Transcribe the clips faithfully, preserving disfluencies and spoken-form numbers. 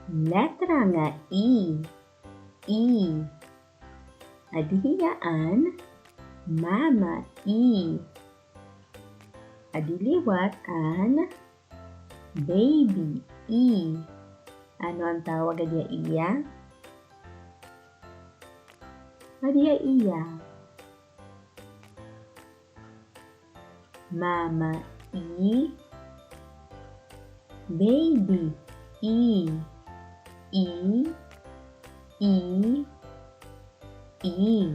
Letra nga E. E. Adi hiya an Mama E. Adi liwat an Baby E. Ano an tawag ha diya iya? Ha diya iya? Mama E. Baby E. E. E. E.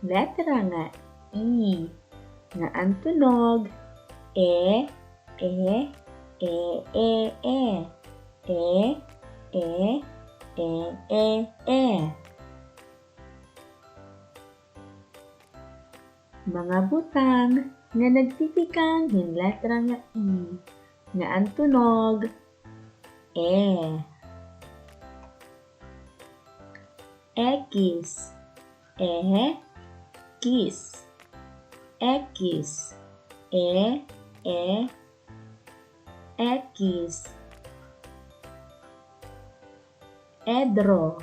Letra nga E. Nga an tunog, e, e, e, e, e. E, e, e, e, e. Mga butang nga nagtitikang hin letra nga E, nga an tunog, e. Ekis. Ekis. Ekis. E, e, ekis. Edro.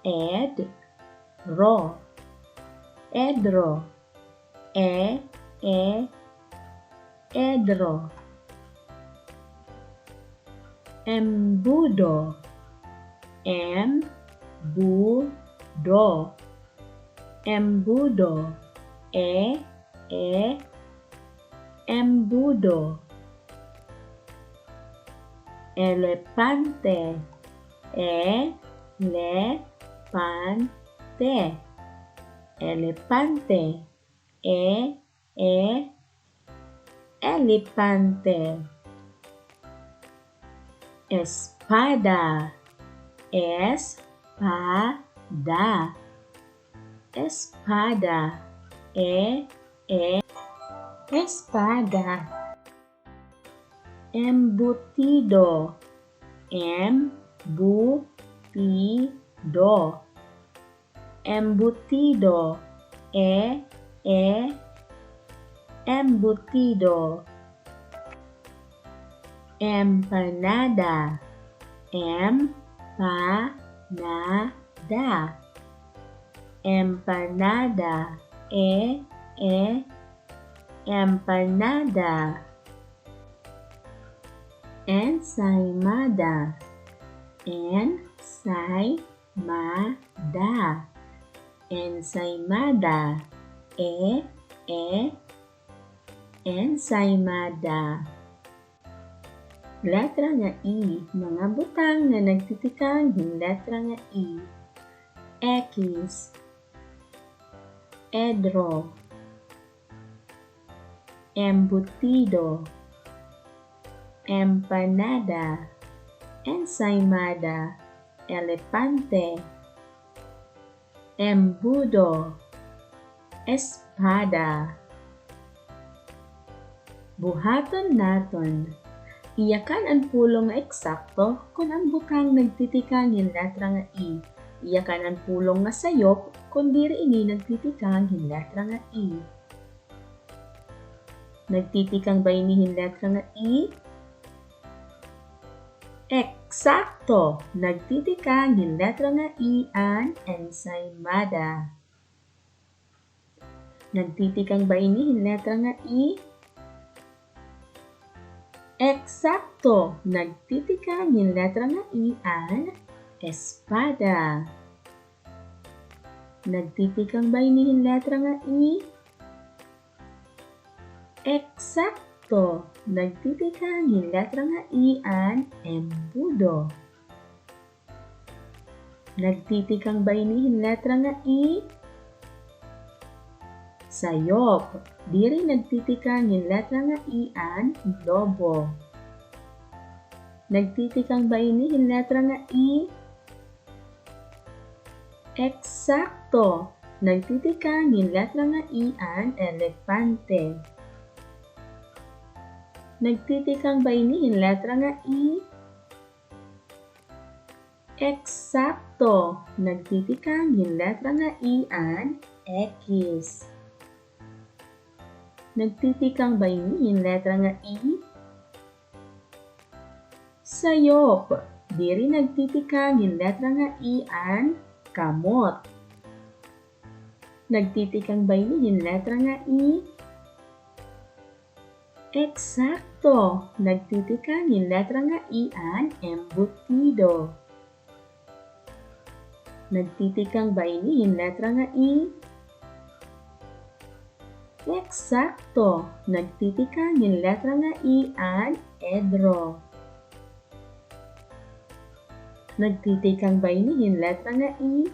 Ed, ro. Edro. E, e, edro. Embudo. Em, bu, do. Embudo. E, e, embudo. Elepante. E, le, pan, te. Elepante. E, e, elepante. Espada. Es, pa, da. Espada. E, e, espada. Embutido. Em, bu, ti, do. Embutido. E, e, embutido. Empanada. Em, pa, na, da. Empanada. E, e, empanada. Ensaymada. En, say, ma, da. Ensaymada. E, e, ensaymada. Letra nga E, mga butang nga nagtitikang hin letra nga E. Ekis. Edro. Embutido. Empanada. Ensaymada. Elepante. Embudo. Espada. Buhaton naton. Iyakan an pulong nga eksakto kon an butang nagtitikang hin letra nga E. Iyakan an pulong nga sayop kon diri ini nagtitikang hin letra nga E. Nagtitikang ba ini hin letra nga E? Eksakto! Nagtitikang hin letra nga E an ensaymada. Nagtitikang ba ini hin letra nga E? Eksakto! Nagtitikang hin letra nga E an espada. Nagtitikang ba ini hin letra nga E? Eksakto! Nagtitikang hin letra nga E an embudo. Nagtitikang ba ini hin letra nga E? Sayop. Diri nagtitikang hin letra nga E an lobo. Nagtitikang ba ini hin letra nga E? Eksakto! Nagtitikang hin letra nga E an elepante. Nagtitikang ba ini hin letra nga E? Eksakto! Nagtitikang hin letra nga E an ekis. Nagtitikang ba ini hin letra nga E? Sayop. Diri nagtitikang hin letra nga E an kamot. Nagtitikang ba ini hin letra nga E? Eksakto. Nagtitikang hin letra nga E an embutido. Nagtitikang ba ini hin letra nga E? Eksakto. Nagtitikang hin letra nga E an edro. Nagtitikang ba ini hin letra nga E?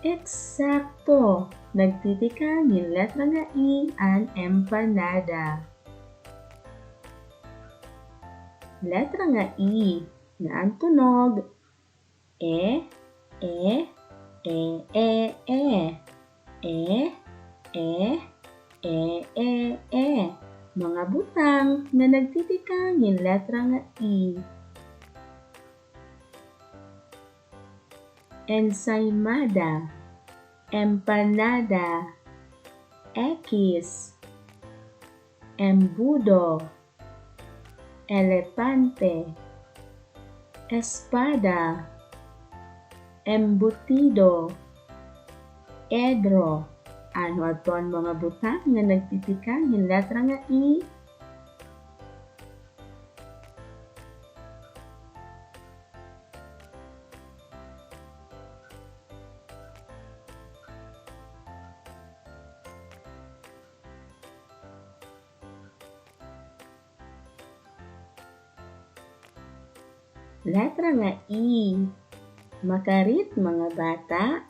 Eksakto. Nagtitikang hin letra nga E an empanada. Letra nga E nga an tunog. E, e, e, e, e. E, e, e, e, e. Mga butang nga nagtitikang hin letra nga E. Ensaymada, empanada, ekis, embudo, elepante, espada, embutido, edro. Ano adto an mga butang nga nagtitikang hin letra nga E? Letra nga E. Makarit, mga bata,